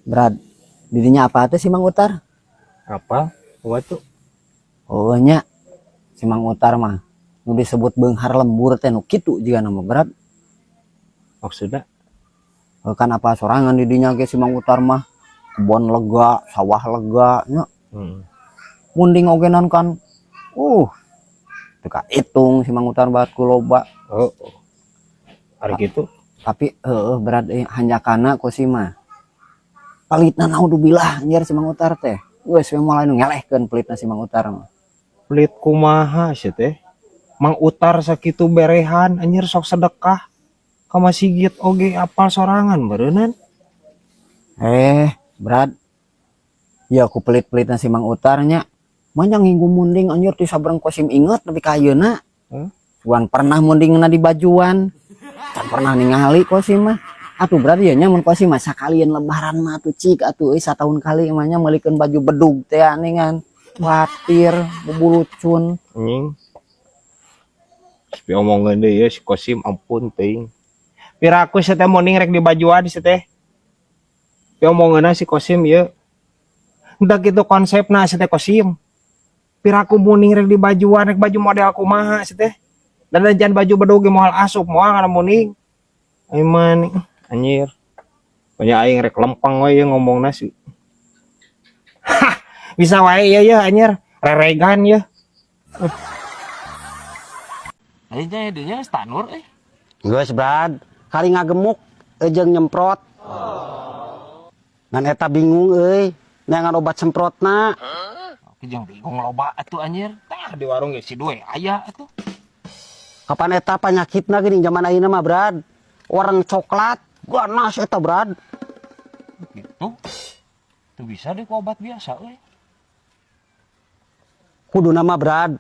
Brad, didinya apa tuh si Mang Utar? Apa? Kumaha tuh? Oh nya, si Mang Utar mah nu disebut beunghar lembur teh nu kitu jiga nama, Brad. Maksudnya? Oh, kan apa sorangan didinya ge si Mang Utar mah kebon lega, sawah lega nya. Munding ogenan kan. Teu kahitung si Mang Utar bat ku loba. Oh. Ari kitu. Tapi heeh Brad, hanjakana ku si mah. Pelitna naudzubillah anjir si Mang Utar teh. Geus we moal anu ngelehkeun pelitna si Mang Utar mah. Pelit kumaha sih teh? Mang Utar sakitu berehan anjir, sok sedekah. Ka masigit oge apal sorangan beureunan. Eh, Brad. Ya ku pelit-pelitna si Mang Utar nya. Manya nginggu munding anjir ti sabrang Kosim inget nepi ka ayeuna. Hmm? Cuan pernah mundingna di bajuan. Can pernah ningali Kosim mah. Atuh Brad ya nya mun Kosim mah sakalian lebaran mah atuh cik atuh euy satahun kali mah nya meulikeun baju bedug teh aningan. Kuatir bubulucun. Anjing. Tapi omongan deui ya si Kosim, ampun teuing. Piraku sia teh munding rek di bajuan sia teh. Tapi omongeunna si Kosim ieu. Entah kitu konsepna sia teh, Kosim. Piraku munding rek di bajuan, rek baju model kumaha sia teh. Dan jangan baju bedug ge moal asup moal kana munding. Aing mah anjir. Banyak aing rek lempeng we ieu ngomongna sih. Hah, bisa wae ieu ya anjir, reregan ya. Aing nya dinya geus tanur eh. Geus, Brad, kali ngagemuk jeung nyemprot. Ngan eta bingung euy, neangan obat semprotna. Oke, jeung bingung loba atuh anjir. Tah di warung ge si duwe aya atuh. Kapan eta panyakitna geuning zaman ayeuna mah, Brad. Orang coklat, ganas eta, Brad. Gitu. Tuh bisa deh ku obat biasa euy. Kuduna mah, Brad.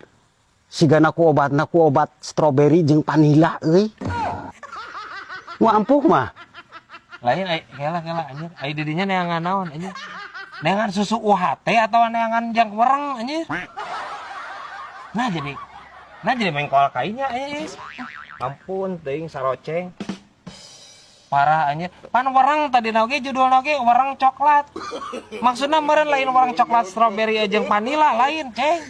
Sigana ku obatna ku obat stroberi jeung vanila euy. Nu ampuh mah. Lain ai kela kela anjir. Ai di dinya neangan naon anjir? Neangan susu UHT atau neangan jang wereng anjir? Nah jadi mengkol kainya anjir. Ampun teuing saroceng. Parah anjir. Pan wereng tadi oge judulna oge wereng coklat. Maksudna meureun lain wereng coklat stroberi jeung vanila lain, Ceng.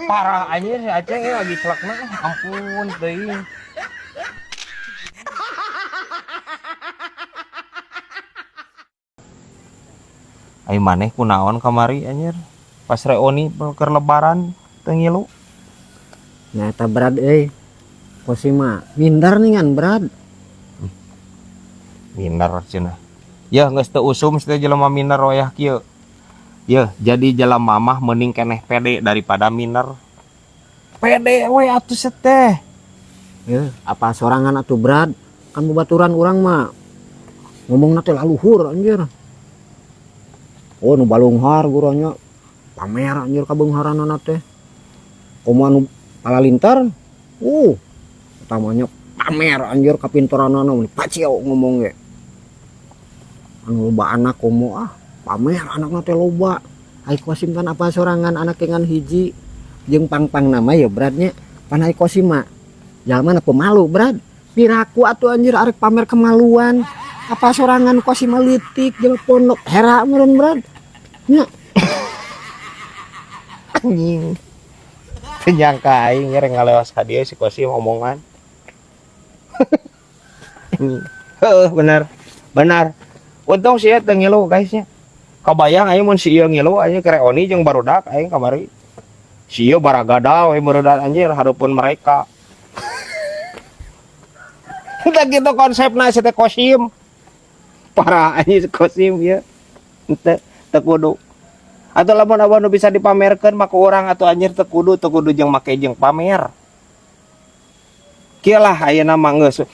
Parah anjir si Aceng ya lagi celakna. Ampun teuing. Ai maneh kunaon kamari anjir? Pas reuni keur lebaran teu ngilu. Nya eta, Brad euy. Kosim mah minder ningan, Brad. Minder cenah. Ya geus teu usum teh jelema minder wayah kieu. Ya, jadi jelema mah mending keneh pede daripada minder. Pede we atuh sia teh. Ya, apa sorangan atuh, Brad? Kan babaturan urang mah ngomongna teh laluhur anjir. Oh nu balunghar gurunya pamer anjir kabeungharanana teh. Komo anu palalintar, utamanya pamer anjir kapintaranana mun pacio ngomong ge. Anu loba anak komo ah pamer anakna teh loba. Ai Kosim kan apa sorangan anak ngan hiji jeung pang-pang nama ya, Brad, nya. Pan ai Kosim mah jalma na pemalu, Brad. Piraku atuh anjir arek pamer kemaluan. Apa sorangan Kosim mah leutik jeung pondok hera meureun, Brad. Nya. Anjing. Teu nyangka aing rek ngalewas ka dieu si Kosim omongan. Anjing. Heuh, bener. Benar. Untung sih teu ngilu guys nya. Kabayang aing mun si ieu ngilu aing ke reuni jeung barudak aing kamari. Si ieu baragada we meureundan anjir hareupeun mereka. Tah kitu konsepna si teh Kosim. Parah anjir si Kosim ieu. Teu teu kudu. Atau lamun abah nu bisa dipamerkeun mah ku urang atuh anjir, teu kudu jeung make jeung pamer. Kieu lah ayeuna mah geus.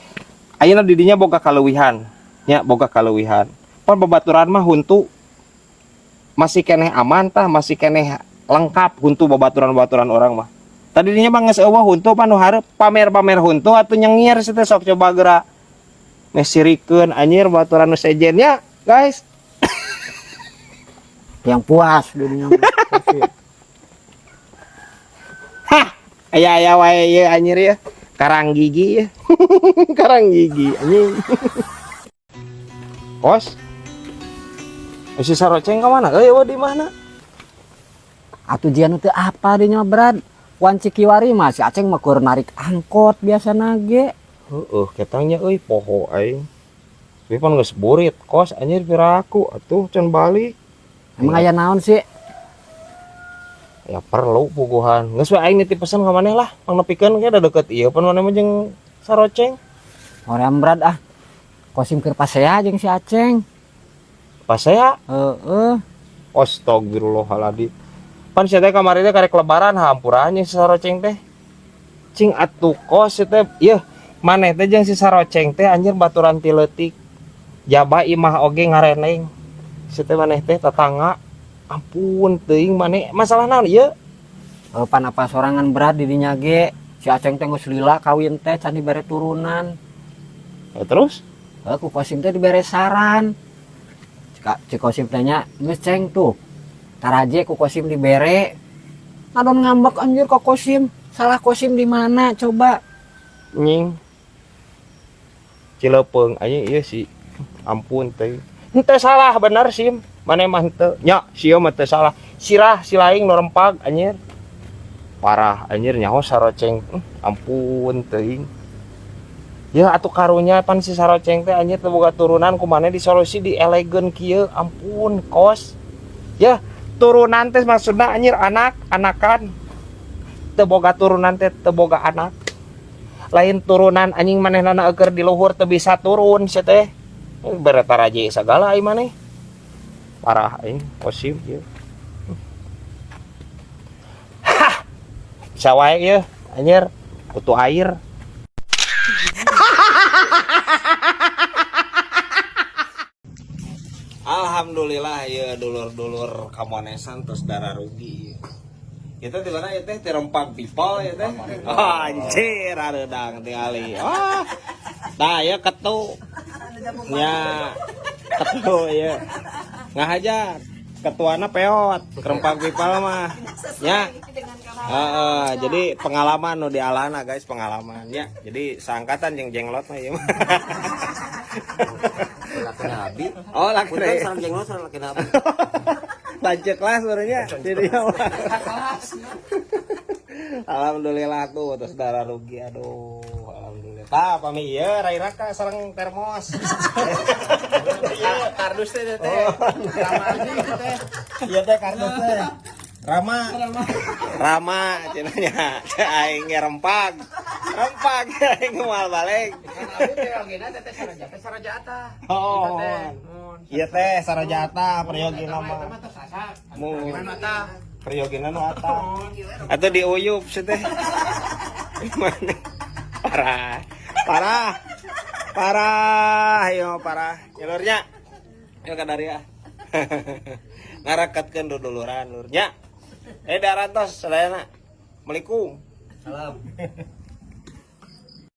Ayeuna di dinya boga kaleuwihan. Nya boga kaleuwihan. Pan babaturan mah huntu masih keneh aman tah, masih keneh lengkap huntu babaturan-babaturan orang mah. Tadi dinya mah geus eueuh huntu pan nu hareup pamer-pamer huntu atuh nyengir si teh sok coba geura. Mesirikeun anjir baturan nu sejen nya, guys. Yang puas dunia. Hah, aya aya wae ieu anjir ya. Karang gigi ya. Karang gigi anjing. Kos. Si Saroceng ka mana? Euy, di mana? Atuh jian teu apa dinya, Brad. Wanci kiwari mah si Aceng mah keur narik angkot biasa nage. Heeh, ketangnya euy poho aing. Tapi pan geus burit kos anjir piraku atuh can balik. Emang aya naon sih? Ya perlu puguhan. Geus we aing nitip pesan ka maneh lah, pangnepikeun ge da deket ieu pan maneh mah jeung Saroceng. Hoream, Brad, ah. Kosim keur pasea jeung si Aceng. Pasea? Heeh. Astagfirullahaladzim. Pan sia teh kamari teh karek lebaran hampuran si Saroceng teh. Cing atuh kos sia teh, ieu maneh teh jeung si Saroceng teh anjir baturan ti leutik. Jaba imah oge ngareneng. Sia teh maneh teh tetangga. Ampun teuing maneh masalah naon ieu? Pan apa sorangan, Brad, di dinya ge. Si Aceng teh geus lila kawin teh can dibere turunan. Ya, terus? Heuh, ku Kosim teh dibere saran. Cik Kosim teh nya geus Ceng tuh. Taraje ku Kosim dibere. Ngadon ngambek anjir ka Kosim. Salah Kosim di mana coba? Nying. Cilepeung anjing ieu si. Ampun teh. Henteu salah bener Sim. Maneh mah henteu. Nya, sia mah teu salah. Sirah si laing nu rempag anjir. Parah anjir nyaho Saroceng. Ampun teuing. Ya atuh karunya pan si Saroceng teh anjir teu boga turunan ku maneh disolusi di elegan kieu. Ampun kos. Ya turunan teh maksudna anjir anak, anakan. Teu boga turunan teh teu boga anak. Lain turunan anjing manehna eueuh di luhur teu bisa turun sia teh. Bere taraje sagala ai maneh. Parah aing Kosim ieu. Hah. Bisa wae ieu anjir kutu air. Alhamdulillah ya dulur-dulur kamonesan terus darah rugi. Kita di mana ya teh Tirempang people ya teh. Oh, anjir areudang tingali. Oh. Nah ya ketu. Nya ketu ya. Ngahaja ketuana peot Rempang people mah. Nya. Heeh, jadi pengalaman nu dialana guys, pengalaman ya. Jadi seangkatan jeung jenglot mah ieu mah. Laki nabi. Oh, laki Punten nabi. sareng jenglot sareng laki nabi. Lanjut kelas sebenarnya. Jadi ya. Alhamdulillah tuh terus darah rugi aduh alhamdulillah. Tah pami ieu rai raka sareng termos. Kardus teh teh. Rama teh. Iya teh kardus teh. Rama. Rama cenah nya. Aing ge rempag. Rempag aing moal balik. Nabi teh ogena teh saraja teh saraja ata. Oh. Iya teh saraja ata priyogina mah. Mun. Priyogina nu ata. Atuh diuyup sih teh. Gimana? Parah. Parah. Parah, ayo parah. Jalurnya. Ayo ka daria. Ngaraketkeun duduluran lurnya. Darantos sadayana. Assalamualaikum. Salam.